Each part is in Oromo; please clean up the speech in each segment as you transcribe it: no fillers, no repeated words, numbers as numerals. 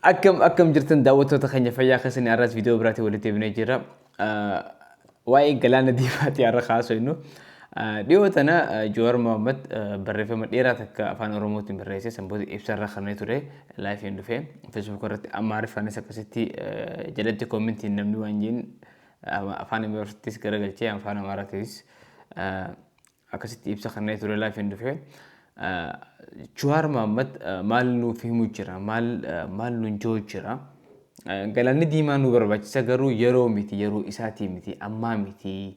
Akkam akkam jirtan daawwattoota keenya fayyaa keessanii har'as viidiyoo biraatiin walitti deebinee jira. Waa'ee galaana diimaati har'a kaasofnu. Dhiyoo tana Jawaar Mohaammed barreeffama dheeraa takka afaan Oromootiin barreesse san booda ibsa irra kannee ture laayifiin dhufe Facebook irratti Amaariffaanis akkasitti jalatti koomentiin namni waan jeen afaan Amaariffittis garagalchee afaan Amaaraatiinis akkasitti ibsa kannee ture laafiin dhufe. Jawaar Mohaammed maal nuuf himu jira? Maal maal nuun jiru jira? Galaanni diimaa nu barbaachisa garuu yeroo miti yeroo isaatii miti ammaa miti.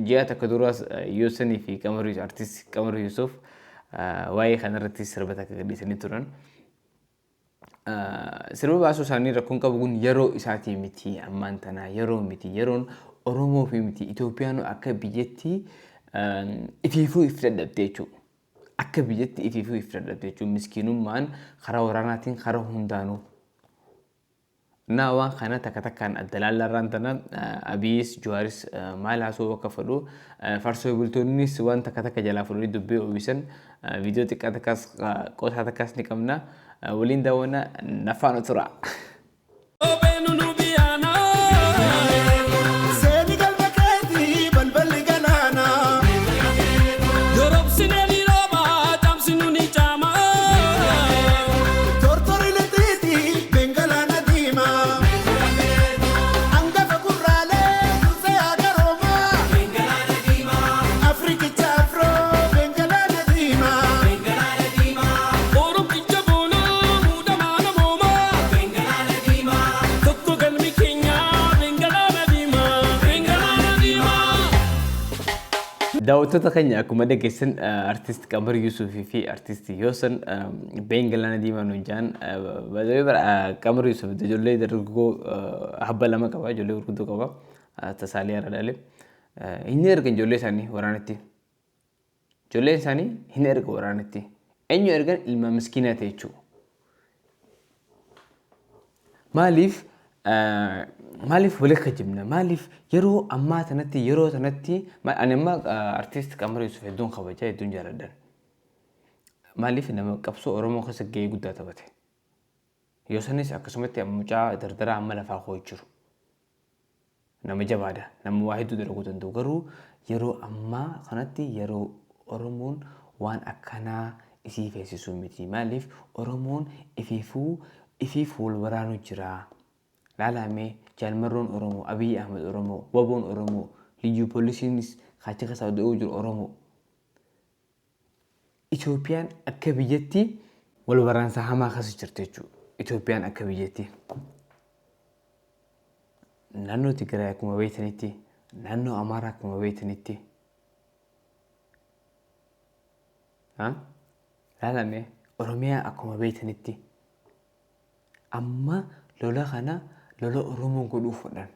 Ji'a takka duraas Yoosanii fi Qamar Artiist Qamar Yuusuf waa'ee kanarratti sirba takka gadhiisanii turan. Sirba baasuu isaanii rakkoon qabu kun yeroo isaatii miti ammaan tanaa yeroo miti yeroon Oromoo fi miti Itoophiyaan akka biyyatti ifiifuu if dadhabde jechuudha. Akka biyyatti ifiifuu if dadhabde jechuudha. Miskiinummaan karaa waraanaatiin karaa hundaanuu. Naa waan kana takka takkaan adda laallarraan tana Abiyis Jawaaris maal haasa'uu akka fedhu farsoo bultoonnis waan takka takka jalaa fuudhanii dubbii uwwisan viidiyoo xiqqaa takkaas qoosaa takkaas ni qabna waliin daawwanna nafaana tura. Seeni galma keetii balballi galaanaa. Yorobsine ni rooba, caamsinu ni caama. Tortori lixxiiti bengalaana diimaa. Angafa gurraalee dursee agaroomaa. Afrikicha afroo bengalaana diimaa. Oromticha boonaa muudamaa namoomaa. Tokko galmi keenya bengalaana diimaa. Bengalaana diimaa. Daawwattoota keenya akkuma dhageessan artiist Qamar Yuusufii fi artiist Yoosan Been Galaana Diimaa nuun jedhan Qamar Yuusuf ijoollee dargaggoo habba lama qaba ijoollee gurguddoo qaba tasaalee har'a dhale. Hin ergan ijoollee isaanii waraanatti. Ijoolleen isaanii hin erga waraanatti. Eenyu ergan ilma miskiinaa ta'e jechuudha. Maaliif maaliif wali kijibna? Maaliif yeroo ammaa tanatti yeroo tanatti ani amma artiist Qamar Yuusuf hedduun kabaja hedduun jaaladhan. Maaliif nama qabsoo Oromoo keessa gahee guddaa taphate. Yoo sanis akkasumatti mucaa dardaraa amma lafaa koo jiru. Nama jabaadha. Nama waa hedduu dalaguu danda'u. Garuu yeroo ammaa kanatti yeroo Oromoon waan akkanaa isii feesisu miti. Maaliif Oromoon ifiifuu ifiif wal waraanu jira. Laalaa mee Jaal Marroon Oromoo, Abiyyi Ahmad Oromoo, Waboon Oromoo, Liyyuu Poolisiinis kaachi keessaa ode'uu jiru Oromoo. Itoophiyaan akka biyyatti wal waraansa hamaa keessa jirti jechuudha. Itoophiyaan akka biyyatti. Naannoo Tigraay akkuma beektanitti, naannoo Amaaraa akkuma beektanitti. Laalame Oromiyaa akkuma beektanitti. Amma lola kana lola Oromoo godhuu fudhan.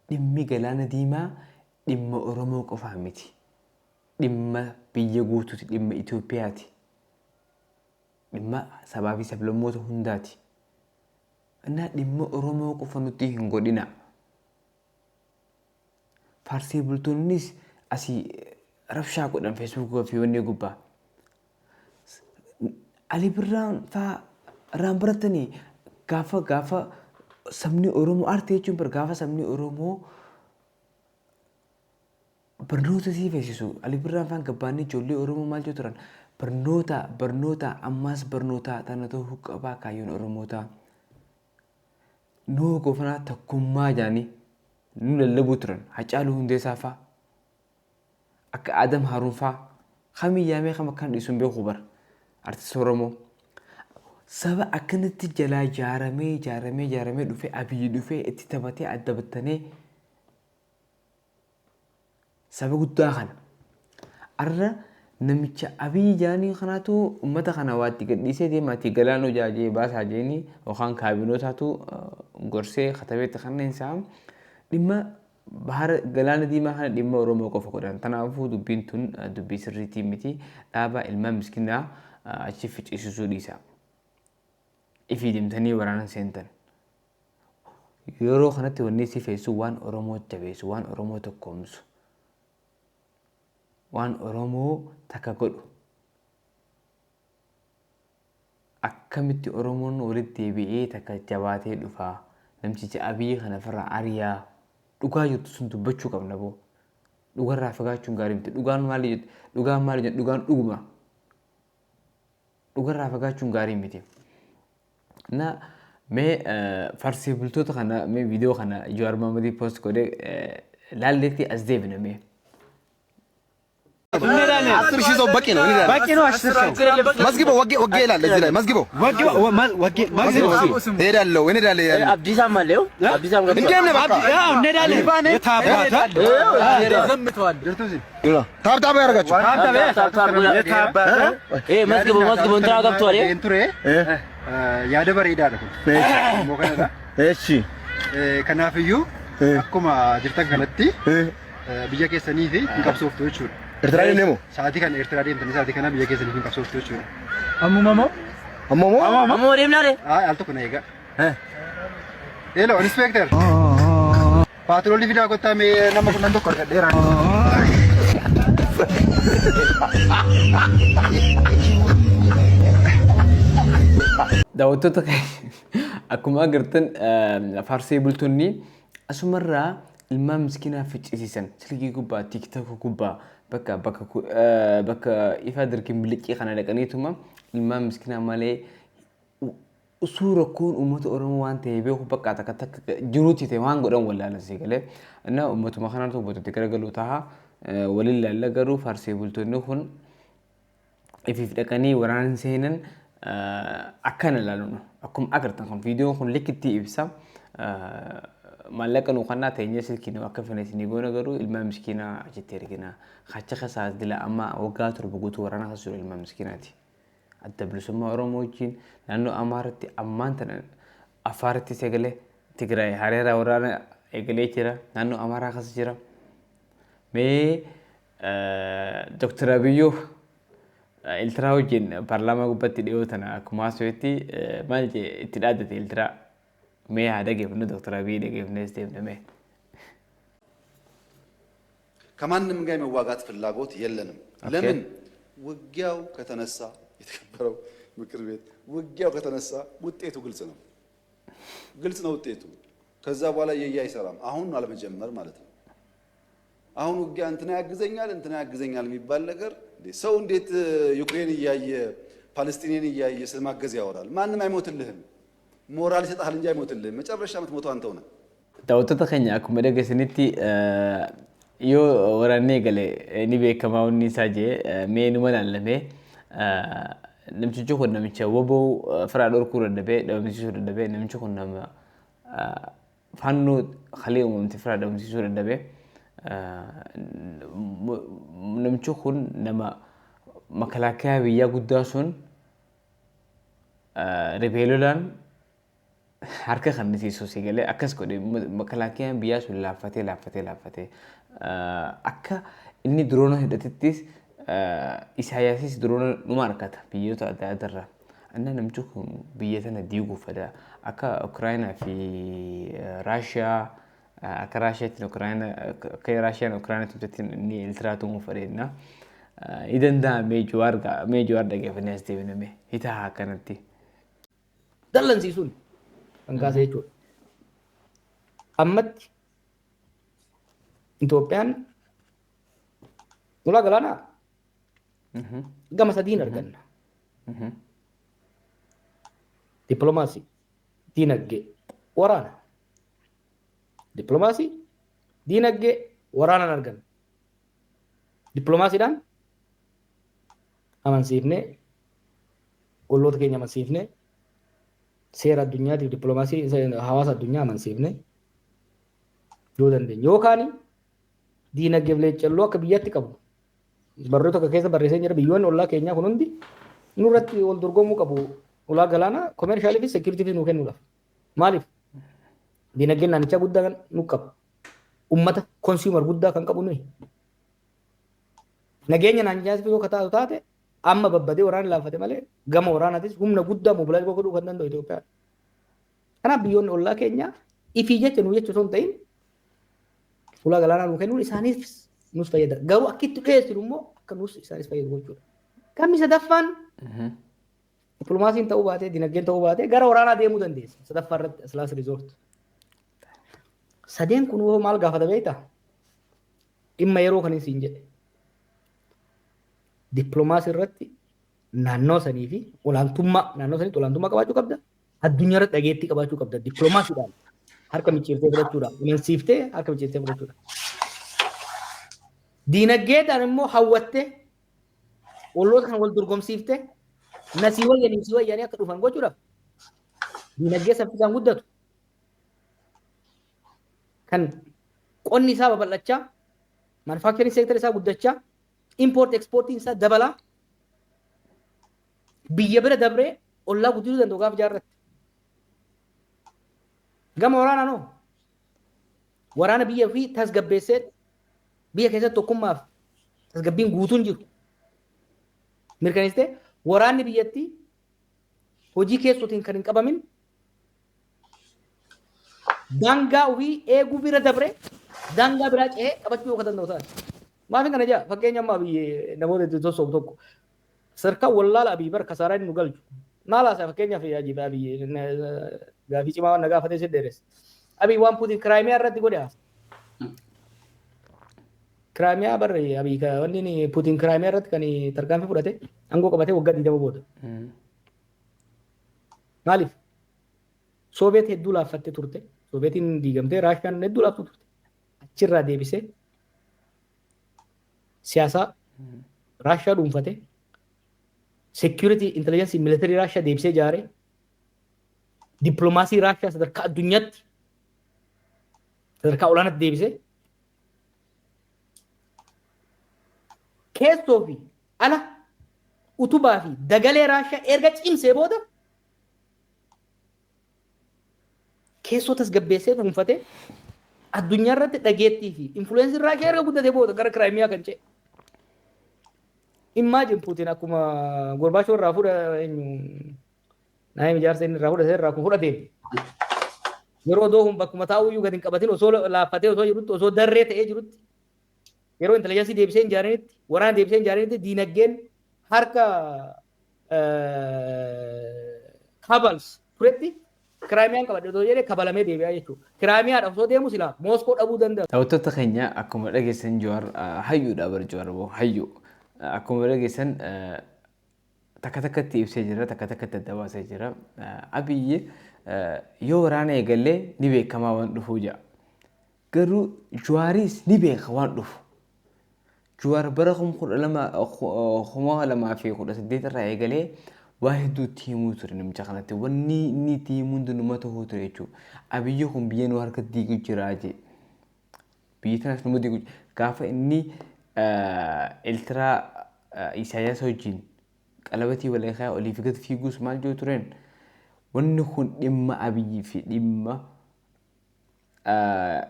Dhimmi galaana diimaa dhimma Oromoo qofaa miti. Dhimma biyya guutuuti, dhimma Itoophiyaati. Dhimma sabaa fi sablammoota hundaati. Innaa dhimma Oromoo qofa nutti hin godhina. Faarsee bultoonnis asii rabshaa godhan feesbuukii fi wanni gubbaa. Ali Birraan faa irraan baratanii gaafa gaafa sabni Oromoo aartii jechuun bar gaafa sabni Oromoo barnoota sii feesisu Ali Birraan faan gabbaanii ijoollee Oromoo maal jedhu turan barnoota barnoota ammaas barnoota tana ta'uu qabaa kaayyoon Oromootaa. Nuu gofanaa tokkummaa jaanii nu lallabuu turan Hacaaluu Hundeessaa faa akka Adam Haruun faa kamii yaamee kam akkan dhiisu hin beeku bara artist Oromoo. Saba akkanatti jalaa ijaaramee ijaaramee ijaaramee dhufee Abiyyi dhufee itti taphatee adda battanee Saba guddaa kana. Arra namicha Abiy jaanii kanaatu ummata kana waa itti gadhiisee deema ati galaanoo jaajee baasaa jeeni yookaan kaabinootaatu gorsee katabee itti kanneen isaa dhimma bahara galaana diimaa kana dhimma Oromoo qofa godhan. Kanaafuu dubbiin tun dubbii sirriitii miti dhaabaa ilmaan miskinaa achi ficcisiisuu dhiisa. Ifii deemtanii waraanan seentan. Yeroo kanatti wanni si feessu waan Oromoo jabeessu, waan Oromoo tokkoomsu, waan Oromoo takka godhu. Akka Akkamitti Oromoon walitti deebi'ee takka jabaatee dhufa? Namticha Abiyyi kana ofirraa ariyaa. Dhugaa jirtu sun dubbachuu qabna boo. Dhugarraa fagaachuun gaarii miti. Dhugaan maali jettu? Dhugaan maali jettu? Dhugaan dhuguma. Dhugarraa fagaachuun gaarii miti. Na mee farsee bultoota kana mee viidiyoo kana Jawaar Mohammadii post godhee laalleetti as deebina mee. 10,000 ሰው በቂ ነው። በቂ ነው። 10 ሰው መዝግበው ወጌ ወጌ ይላል እዚህ ላይ መዝግበው። መዝግበው። እሄዳለሁ እሄዳለሁ እሄዳለሁ። አብዲሳም አለው አብዲሳም ገብቷል። እንዴት ነው በቃ ያው እንሄዳለን። የታባታ ታብ ታብ ያደርጋችሁ። ይሄ መዝግበው መዝግበው እንትና ገብቷል። ይሄ Ture yaada bareedaadha kun. Immoo kanadha. እሺ። Kanaafiyyuu akkuma jirtan kanatti biyya keessanii fi hin qabsooftu jechuudha. ኤርትራ deemnee moo? Sa'aatii kana Eertiraa deemtanii sa'aatii kana biyya keessanii hin qabsooftu jechuudha. Ammuma moo? Ammoo moo? Ammoo deemnaa de Al tokko na eegaa. Hello, inspector. Paatroolii fidaa kottaa mee nama kunnan tokko argadheera. Daawwattoota akkuma agartan farsee bultoonni asumarraa ilmaan miskiinaa ficcisiisan silkii gubbaa, TikTok gubbaa, bakka bakka bakka ifa dirqin biliccii kana dhaqaniituma ilmaan miskiinaa malee usuu rakkoon uummata Oromoo waan ta'e beeku bakka takka takka jiruutti ta'e waan godhan wallaalan si galee እና uummatuma kanaatu uummatatti garagaluu taha waliin laalla. Garuu farsee bultoonni kun ifiif dhaqanii waraana seenan akkana ilaaluun akkuma agartan kun viidiyoon kun likkitti ibsa. Maallaqa nu kannaa teenyee silkii nu akka fene isinii goona, garuu ilmaan miskiinaa achitti ergina. Kacha kasaa dila amma waggaa 7 guutuu waraana keessa jiru ilmaan miskiinaati. Adda Bilisummaa Oromoo wajjin naannoo Amaaraatti ammaan tana Afaarittis eegalee, Tigraay Hareeraa waraana eegalee jira, naannoo Amaaraa keessa jira. Mee Dooktar Abiyyuu Iltiraa wajjin paarlaamaa gubbatti dhiyoo tana akkuma haasa'etti maal jee itti dhaaddate Iltiraa? Mee haa dhageeffnu, Dooktar Abiyyi dhageeffnees deemne mee. ከማንም ጋር የመዋጋት ፍላጎት የለንም። ለምን? ውጊያው ከተነሳ፣ የተከበረው ምክር ቤት፣ ውጊያው ከተነሳ ውጤቱ ግልጽ ነው። ግልጽ ነው ውጤቱ። ከዛ በኋላ የየ አይሰራም። አሁን አለመጀመር ማለት ነው። አሁን ውጊያ እንትና ያግዘኛል እንትና ያግዘኛል የሚባል ነገር እንዴ! ሰው እንዴት ዩክሬን እያየ ፓለስቲኔን እያየ ስለማገዝ ያወራል? ማንም አይሞትልህም። ሞራል ይሰጥሃል እንጂ አይሞትልህም። መጨረሻ የምትሞተው አንተው ነህ። Daawwattoota keenya, akkuma dhageessanitti yoo waraanni eegale ni beekamaa wanni isaa jee. Mee numa laallamee namtichi kun namicha woboo firaa dhorkuu dadhabee, dhabamsiisuu dadhabee, namichi kun nama fannoo kalee uumamte firaa dhabamsiisuu dadhabee, namichi kun nama makalaakaa biyyaa guddaa sun riphee lolaan harka kannisiisu si galee akkas godhe. Makalaakiyaan biyyaa sun laaffatee laaffatee laaffatee akka inni diroona hidhatettis Isaayyaasis diroona numa harkata biyyoota adda addaarraa. Anna namichi kun biyya tana diiguuf fedha. Akka Ukrainaa fi Raashiyaa, akka Raashiyaatti Ukrainaa, akka Raashiyaan Ukrainaa tumtetti inni Eertiraa tumuu fedhenna. Ni danda'a? Mee Jawaar mee Jawaar dhageeffannee as deebiname hitaa akkanatti. Dallansiisuun kan kaase jechuudha. Ammatti Itoophiyaan ulaa galaanaa gama sadiin arganna. Dippiloomaasii, diinagdee, waraana. Dippiloomaasii, diinagdee, waraanaan arganna. Dippiloomaasiidhaan amansiifnee, olloota keenya amansiifnee, seera addunyaatiif dippiloomaasii hawaasa addunyaa amansiifnee yoo dandeenye, yookaan diinagdeef leeccalloo akka biyyaatti qabu barruu tokko keessa barreessee jira. Biyyoonni ollaa keenyaa kun hundi nurratti wal dorgomuu qabu ulaa galaanaa commercial fi security fi nuu kennuudhaaf. Maaliif? Diinagdeen naannichaa guddaa kan nu qaba. Ummata consumer guddaa kan qabu nuyi. Nageenya naannichaas yoo kataatu taate amma babbadee waraana laaffate malee gama waraanaatis humna guddaa mobilize godhuu kan danda'u Itoophiyaa. Kanaaf biyyoonni ollaa keenyaa ifii jecha nu jecha osoo hin ta'in ulaa galaanaa nuu kennuun isaaniif nus fayyada. Garuu akka itti dhiyeessinu immoo akka nus isaanis fayyadu gochuudha. Kamni sadaffaan Dippiloomaasiin ta'uu baatee, dinagdeen ta'uu baatee, gara waraanaa deemuu dandeessa. Sadaffaa irratti last resort. Sadeen kun hoo maal gaafata beektaa? Dhimma yeroo kan siin jedhe. Dippiloomaasii irratti naannoo sanii fi olaantummaa, naannoo saniitti olaantummaa qabaachuu qabda. Addunyaa irratti dhageettii qabaachuu qabda. Dippiloomaasiidhaan harka micciirtee fudhachuudhaaf, amansiiftee harka micciirtee fudhachuudhaaf. Diinagdeedhaan immoo hawwattee, olloota kan wal dorgomsiiftee, nasii wayyanii si wayyanii akka dhufan gochuudhaaf diinagdee saffisaan guddatu, kan qonni isaa babal'achaa, manufacturing sector isaa guddachaa, import exportiin isaa dabalaa, biyya bira dabree ollaa guddisuu danda'u gaafa ijaarratte. Gama waraanaa noo waraana biyya fi tasgabbeessee, biyya keessatti tokkummaaf tasgabbiin guutuun jiru mirkaneessitee, waraanni biyyattii hojii keessootiin kan hin qabamin, daangaa ofii eeguu bira dabre daangaa biraa ce'ee qabachuu yoo danda'u taate. Maafin kana jaa? Fakkeenya ammaa biyyi namoota itti sossoobu tokko sadarkaa wallaala Abiy bar kasaaraa inni nu galchu. Maal haasaa? Fakkeenyaaf Abiy gaafii cimaa waan na gaafatee si dheeresse. Abiy waan Putin Kiraayimiyaa irratti godhe haasa. Kiraayimiyaa barre Abiy wanni inni Putin Kiraayimiyaa irratti kan tarkaanfii fudhate aangoo qabatee waggaa 20 booda. Maaliif? Sooviyeet hedduu laaffattee turte. Sooviyeetiin diigamtee Raashiyaan hedduu laaftuu turte. Achirraa deebisee siyaasaa Raashiyaa dhuunfate, security, intelligence, military Raashiyaa deebisee ijaare, dippiloomaasii Raashiyaa sadarkaa addunyaatti sadarkaa olaanaatti deebisee, keessoo fi ala utubaa fi dagalee Raashiyaa erga cimsee booda, keessoo tasgabbeessee dhuunfatee, addunyaa irratti dhageettii fi influence Raashiyaa erga guddatee booda gara Kiraayimiyaa kan ce'e. Imagine Putin akkuma Gorbaachoo irraa fuudha, eenyu, Naayim ijaarsa inni irraa fudhate irraa kun fudhateen, yeroo doohuun bakkuma taa'uyyuu gadi hin qabatin, osoo laaffatee osoo jirutti, osoo darree ta'ee jirutti, yeroo intelligence deebisee hin ijaarinitti, waraana deebisee hin ijaarinitti, diinagdeen harka cabals turetti Kiraayimiyaan qabadhe otoo jedhee kabalamee deebi'aa jechuudha. Kiraayimiyaadhaaf osoo deemu silaa Mooskoo dhabuu danda'a. Daawwattoota keenya, akkuma dhageessan Jawaar hayyuudha bar. Jawaar boo hayyuu. Akkuma dhageessan takka takkatti ibsee jira, takka takkatti adda baasee jira. Abiyyi yoo waraana eegallee ni beekamaa waan dhufuu jedha. Garuu Jawaaris ni beeka waan dhufu. Jawaar bara 2018 irraa eegalee waa hedduu itti himuu ture namicha kanatti. Wanni inni itti himu hundinuma ta'uu ture jechuudha. Abiyyi kun biyya nu harka diigu jira jee. Biyyi tanas numa diigu. Gaafa inni Eeltiraa Isaayyaas wajjin qalabatii walii olii fi gad fiiguus maal jiru tureen? Wanni kun dhimma Abiyyii fi dhimma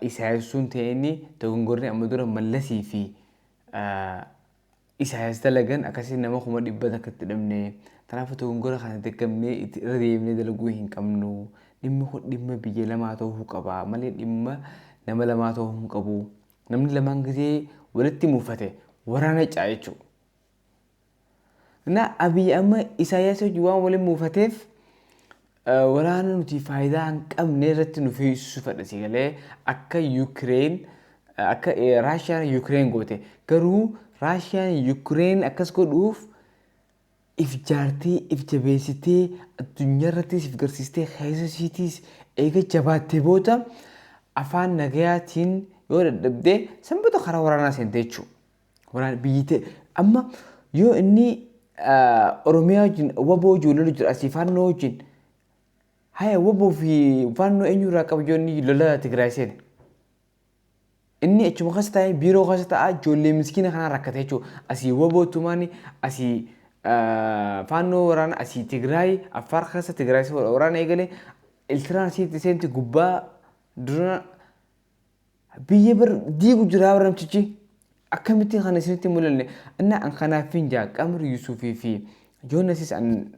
Isaayyaas sun ta'een, dogongorri amma dura Mallasii fi Isaayyaas dalagan akkasii nama 100,000tti dhabne. Kanaafuu dogongora kana daggamnee itti irra deemnee dalaguu hin qabnu. Dhimmi kun dhimma biyya lamaa ta'uu qaba malee dhimma nama lamaa ta'uu hin qabu. Namni lamaan gisee walitti muufate waraana caa jechuudha. Na Abiy amma Isaayyaas wajjin waan waliin muufateef waraana nuti faayidaa hin qabne irratti nu feesisuu fedha. Si galee? Akka Yukireen, akka Raashiyaan Yukireen goote. Garuu Raashiyaan Yukireen akkas godhuuf if jaartee, if jabeessitee, addunyaa irrattis if garsiistee, keessa isiitiis eega jabaattee booda, afaan nagayaatiin yoo dadhabdee sanbata karaa waraanaa seente jechuudha. Waraana biyyi ta'e amma yoo inni Oromiyaa wajjin waboo wajjin lolu jira, asii Faannoo wajjin, haya, waboo fi Faannoo eenyu irraa qaba yoo inni lola Tigraay seene? Inni achuma keessa taa'ee, biiroo keessa taa'aa, ijoollee miskiina kanaa rakkate jechuudha. Asii waboo tumaani, asii Faannoo waraana, asii Tigraay Affaar keessa Tigraay waraana eegale, Iltiraan asiitti seenti, gubbaa dura biyya bar diigu jira bara namtichi. Akkamitti kana isinitti mul'anne? Inna an kanaaf hin jaa, Qamar Yusufii fi Joonasis an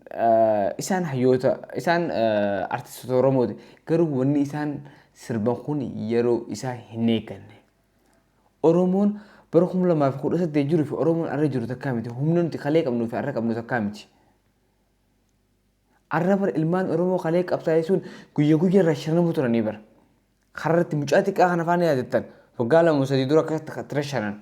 isaan hayyoota, isaan artistoota Oromooti. Garuu wanni isaan sirban kun yeroo isaa hin eegganne. Oromoon bara 2018 jiruu fi Oromoon arra jiru takkaa miti. Humna nuti kalee qabnuu fi arra qabnu takkaa miti. Arra bar ilmaan Oromoo kalee qabsaa'ee sun guyya guyya irra shanamu turanii bar. Karratti mucaa xiqqaa kana faana yaadattan waggaa 2 3 dura akkasitti rashanan.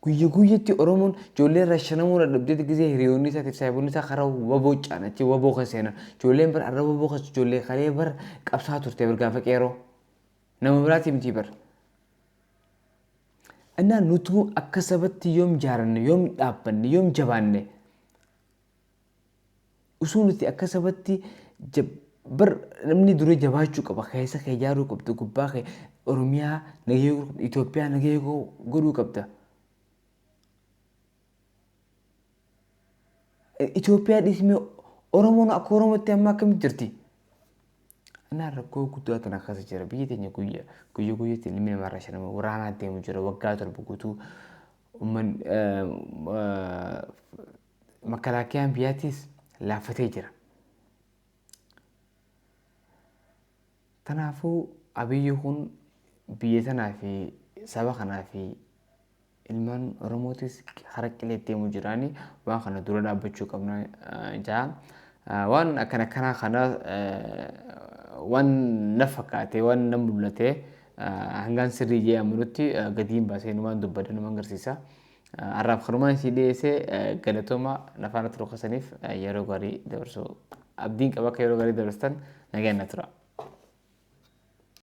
Guyya guyyatti Oromoon ijoolleen rashanamuu dadhabdeeti gizee hiriyoonni isaatiif saahiboonni isaa karaa waboo caan achi waboo keessa seenan. Ijoolleen bar arra waboo keessa ijoollee kalee bar qabsaa turte bar gaafa qeeroo. Nama biraatii miti bar. Innaa nutuu akka sabatti yoom jaaranne, yoom dhaabbanne, yoom jabaanne. Usuu nuti akka sabatti bar namni dura jabaachuu qaba keessa kee ijaaruu qabda gubbaa kee Oromiyaa nagahee godhuu qabda Itoophiyaa nagahee godhuu qabda. Itoophiyaa dhiismee Oromoon akka Oromootti amma akkamitti jirti? Innaan rakkoo guddaa tana keessa jira. Biyyi teenya guyya guyya guyyatti ilmi namaa irra shanama waraanaa deemu jira waggaa 7 guutuu umman makalaakiyaan biyyaattis laaffatee jira. Kanaafuu Abiyyi kun biyya tanaa fi saba kanaa fi ilmaan Oromootis kara qilee deemu jiraani waan kana dura dhaabbachuu qabna jaa. Waan akkana akkanaa kana waan na fakkaate waan na mul'ate hangaan sirrii jee amanutti gadiin baasee numaan dubbadha numaan agarsiisa. Har'aaf kanumaan isii dhiyeesse galatooma na faana turuu keessaniif yeroo gaarii dabarsuu abdiin qaba akka yeroo gaarii dabarsitan nagaan na tura.